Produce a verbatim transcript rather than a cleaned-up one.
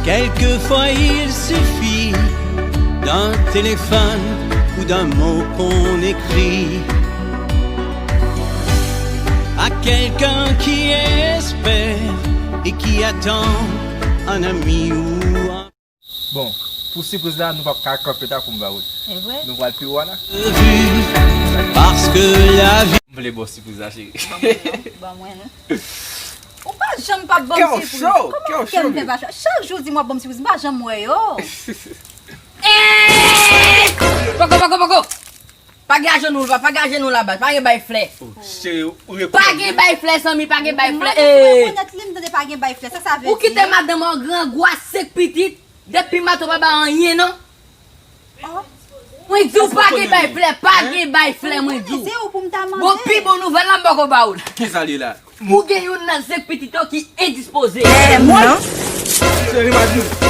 Quelquefois il suffit d'un téléphone ou d'un mot qu'on écrit à quelqu'un qui espère et qui attend un ami ou un... Bon, pou sipriz la, nou p ap ka kanpe ta pou m ba ou l. E vre? Nou pral pi wo a la. Parce que la vie... M vle ba w sipriz la, cheri. Ban mwen non. Ou pa janm pa ban m Kè w sipriz. cho, Kòman kè w kè m cho, fè pa cho? Chak jou w di m w ap ban m sipriz, m pa janm wè yo. Poko, poko, poko. Pa gen ajenou la, pa gen ajenou la baz, pa gen bay flè. Cheri, ou Pa gen bay flè, zanmi, pa gen bay flè. Mwen rekonèt li, m tande pa gen bay flè. Sa sa vle di? Ou kite madanm an grangou a senk pitit, depi maten w pa ba anyen non. Mwen di w pa gen bay flè, pa gen bay flè, mwen di w. Se ou pou m ta mande. Bon, pi bon nouvèl la m poko ba ou l. Kisa li la? Ou gen youn nan senk pitit yo ki endispoze. Cheri, pa di m.